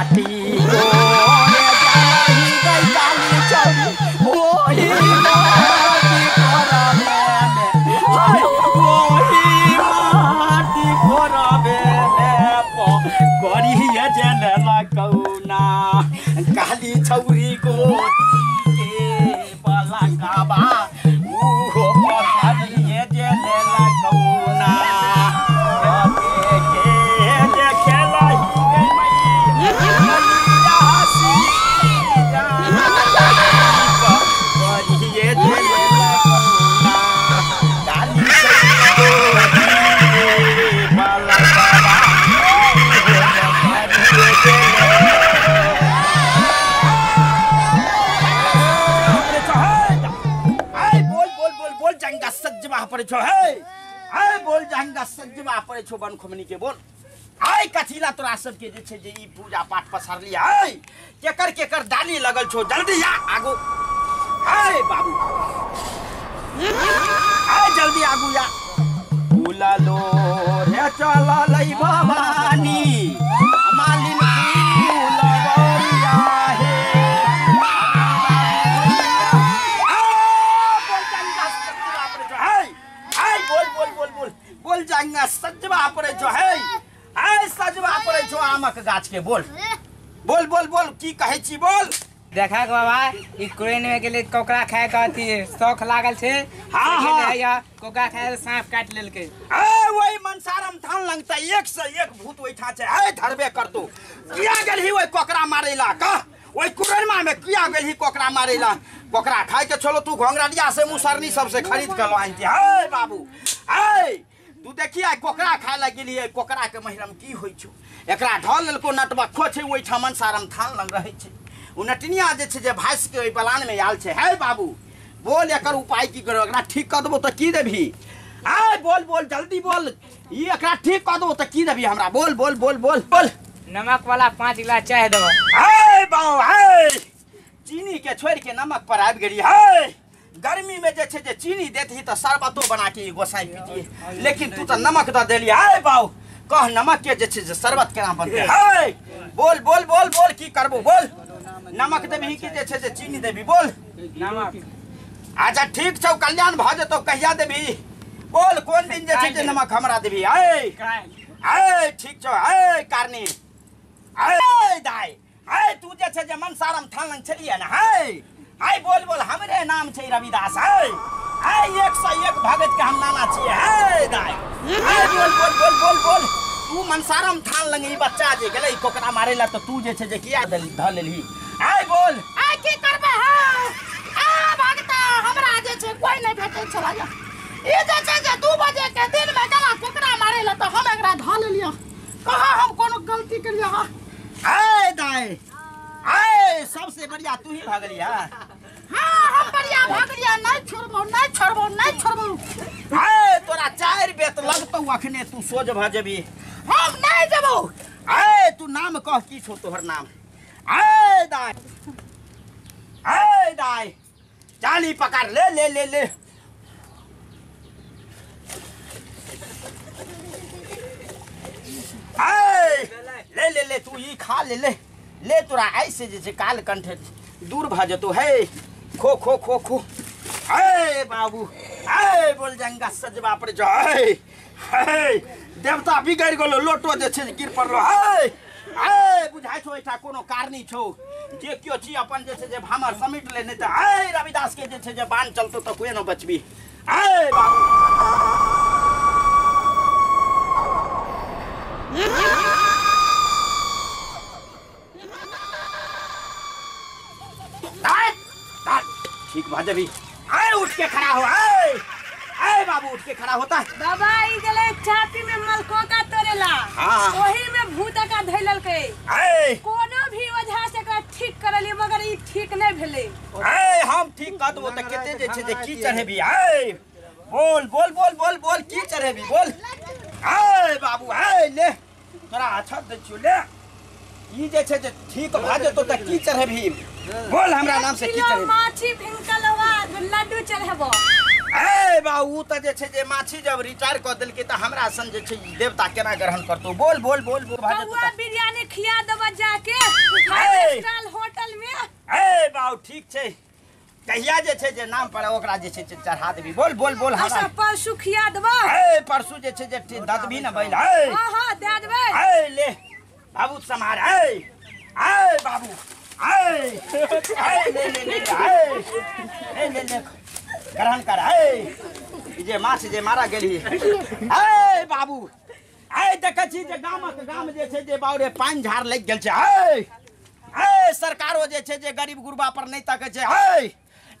माटी कोरे जाही गई काली छौरी ओही माटी कोरबे में ओही माटी कोरबे में करिए जे लेलकौना काली छौरी गोती के बलकबा उहो पकड़िए जे लेलकौना के जे खेलही गई मैया सीता करिए जे लेलकौना काली छौरी गोती के बलकबा उहो पकड़िए जे सज्जबा पड़े छो हे आय बोल जंगा सज्जबा पड़े छो बन खुमनी के बोल आय कथीला तोरा सब के जे छे जे ई पूजा पाठ पसरली आय केकर केकर डाली लगल छो जल्दी आ आगू आय बाबू आय जल्दी आगू या फूला लो रे चल लई भवानी मालिन फूलवरिया हे बोल जाएंगा सजबा पड़े छो हे आय सजबा पड़े छो आमक गाछ के बोल बोल बोल बोल की कहै छी बोल। देखा के बाबा ई क्रेन में गेलै कोकरा खाए के अथी शौख लागल छै। हां हां कोकरा खाए सांप काटि लेलकै। ए वही मनसारम थान लंग त एक से एक भूत ओइठा छै ए धरबे करतो किया गेलही ओइ कोकरा मारैला कह ओइ कुरेनमा में किया गेलही कोकरा मारैला कोकरा खाए के छलो तू घोंगराडिया से मुसरनी सबसे खरीद के लानती हे बाबू ए तू देखिए कोकरा खाए ला गेलिए कोकरा के महिरम की होइ छौ एकरा ढल लेलको नटबक्खो छै ओइठाम मनसारम थान लंग रहै छै उ नटनिया जे छै जे भासि के ओहि बलान में आयल छै हे बाबू बोल एकर उपाय की करो एकरा ठीक कऽ देबो तऽ की देबही आय बोल बोल जल्दी बोल ई एकरा ठीक कऽ देबो तऽ की देबही हमरा बोल बोल बोल बोल बोल। नमक वाला 5 गिलास चाय देबो। आय बाबू आय चीनी के छोड़ि के नमक पर आबि गेली हे गर्मी में जे छै जे चीनी देतही तऽ शरबतो बना के गोसाई पीतियै लेकिन तू तऽ नमक दऽ देली आय बाबू कह नमक के जे छै जे शरबत केना बनतै हे बोल बोल बोल बोल की करबो बोल नमक देबही कि जे छै जे चीनी देबही बोल नमक। अच्छा ठीक छौ कल्याण भऽ जेतौ कहिया देबही बोल कोन दिन जे छै जे नमक हमरा देबही आय आय ठीक छौ आय कारनी आय दाय आय तू जे छै जे मनसारम थान लंग छलियै ने हे आय बोल बोल हमरे नाम छै रविदास आय आय 101 भगत के हम नाना छियै हे दाय आय बोल बोल बोल बोल बोल तू मनसारम थान लंग ई बच्चा जे गेलै कोकरा मारै ला तऽ तू जे छै जे किया धऽ लेलही आय बोल आय की करबै हौ आ भगता हमरा जे छै कोइ नहि भेटै छलै ई जे छै जे 2 बजे के दिन में गेला कोकरा मारै ला तऽ हम एकरा धऽ लेलियै कहाँ हम कोनो गलती केलियै। आय दाय आय सबसे बढ़िया तू ही भगलिया। हाँ हम बढ़िया भगलिया नहीं छोड़बो नहीं छोड़बो नहीं छोड़बो। आय तोरा 4 बेत लगतौ अखने तू सोझ भऽ जेबी। हम नहीं जेबो। आय तू नाम कह की छौ तोहर नाम। आय दाय आय दाय चाली पकड़ ले ले ले ले आय ले ले ले तू ई खा ले ले ले तोरा ऐसे जे काल कंठ दूर भऽ जेतौ हे खो खो खो खो अरे बाबू अरे बोल जंगा सजबा पर जो हे देवता बिगड़ गेलो लोटो जे छै गिर पड़लो हे अरे बुझाइ छौ एहिठा कोनो कारनी छौ जे केओ छी अपन जे छै जे भामर समेट ले, नहीं तऽ अरे रविदास के जे छै जे बान चलतो तऽ कोई न बचबी। अरे बाबू ठीक भा जबी। आए उठ के खड़ा हो, आए आए बाबू उठ के खड़ा होता। बाबा ई गेले छाती में मलकोका तोरेला, ओही में भूत का धैललकै। आए कोनो भी वजह से एकरा ठीक करलिए मगर ई ठीक नहीं भेलै। आए हम ठीक कर देबो त केते जे छै जे की चढ़ेबी। आए बोल बोल बोल बोल बोल की चढ़ेबी बोल। आए बाबू आए ले तोरा अच्छा दै छियो ले, ई जे छै जे ठीक भा जेतो त की चढ़ेबी बोल, हमरा नाम से की चढ़ेबी। माछी भिनकलवा लड्डू चढ़ेबो। ए बाबू त जे छै जे माछी जब रिटायर क देलकै त हमरा सन जे छै देवता केना ग्रहण करतौ बोल बोल बोल बोल भा जेतौ। कौआ बिरयानी खिया देबा जाके फाइव स्टार होटल में। ए बाबू ठीक छै कहिया जे छै जे नाम पर ओकरा जे छै चढ़ा देबी बोल बोल बोल। हमरा परसू खिया देबा। ए परसू जे छै जे दऽ देबी ने बैल। ए हां हां दे देबै। ए ले बाबू समार। ए ए बाबू ए ए ले ले ले ए ले ले ग्रहण कर। ए जे माछ जे मारा गेली। ए बाबू ए देखै छी जे गामक गाम जे छै जे बाबू रे पानि झाड़ लागि गेल छै। ए ए सरकारो जे छै जे गरीब गुरबा पर नहि तकै छै। ए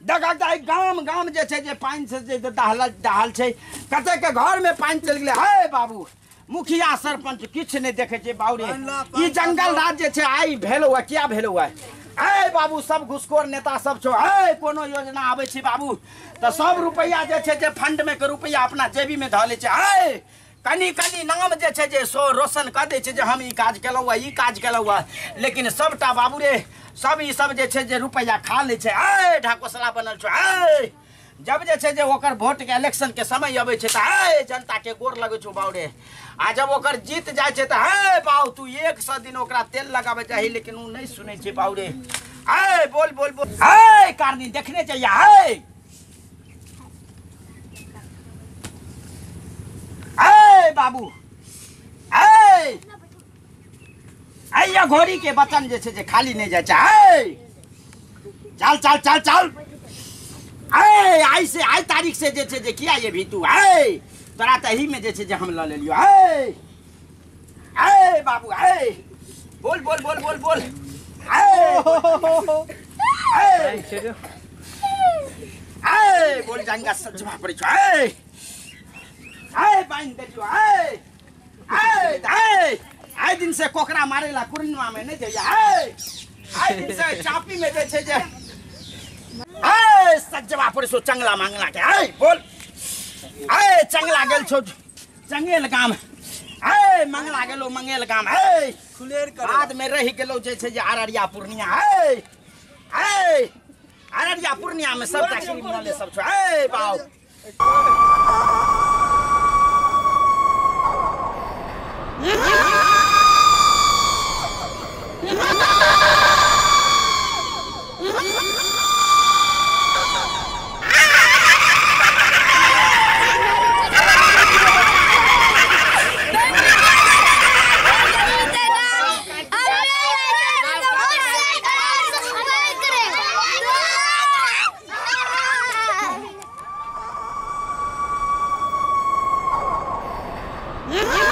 देखक तऽ गाम गाम जे छै जे पानि से जे दहल दहल छै कतेक के घर में पानि चलि गेलै। हे बाबू मुखिया सरपंच किछु नहि देखै छै बाबू रे। ई जंगल राज जे छै आइ भेलो है किया भेलो है। ए बाबू सब घुसखोर नेता सब छौ। ए कोनो योजना आबै छै बाबू तऽ सब रुपैआ जे छै जे फंड में के रुपैआ अपना जेबी में धऽ लै छै। ए कनी कनी नाम जे छै जे सो रोशन कऽ दै छै जे हम ई काज केलहुँ हँ ई काज केलहुँ हँ लेकिन सबटा बाबू रे सब ई सब जे छै जे रुपैआ खा लै छै। ए ढाकोसला बनल छौ। ए जब जे छै जे ओकर वोट के इलेक्शन के समय अबै छै तऽ ए जनता के गोर लगै छौ बाबू रे। आ जब ओकर जीत जाइ छै तऽ हे बाबू तू 100 दिन ओकरा तेल लगाबै चाही लेकिन ओ नहि सुनै छै बाबू रे। ए बोल बोल बोल। ए कारनी देखने चाहिए। ए ए बाबू ए घोड़ी के बचन जे छै जे खाली नहि जाइ छै। ए चल चल चल चल। ए आइ से आइ तारीख से जे छै जे किया ये भी तू। ए तोरा तऽ एही में जे छै जे हम लऽ लेलियौ। ए ए बाबू ए बोल बोल बोल बोल बोल। ए ए ए बोल जाएंगा सचमा पड़ै छौ। ए ए बान्हि देलियौ। ए ए ए आइ दिन से कोकरा मारेला कुरनुआ में नहीं जइया। ए आइ दिन से चापी में जे छै जे ए सज्जवा पड़ै छौ चंगला मांगला के। ए बोल। ए चंगला गेल छौ चंगेल गाम। ए मंगला गेलो मंगेल गाम। ए खुलेर कर बाद में रहि गेलो जे छै जे अररिया पूर्णिया। ए ए अररिया पूर्णिया में सबटा क्रिमिनल सब छौ। ए बाउ Yeah.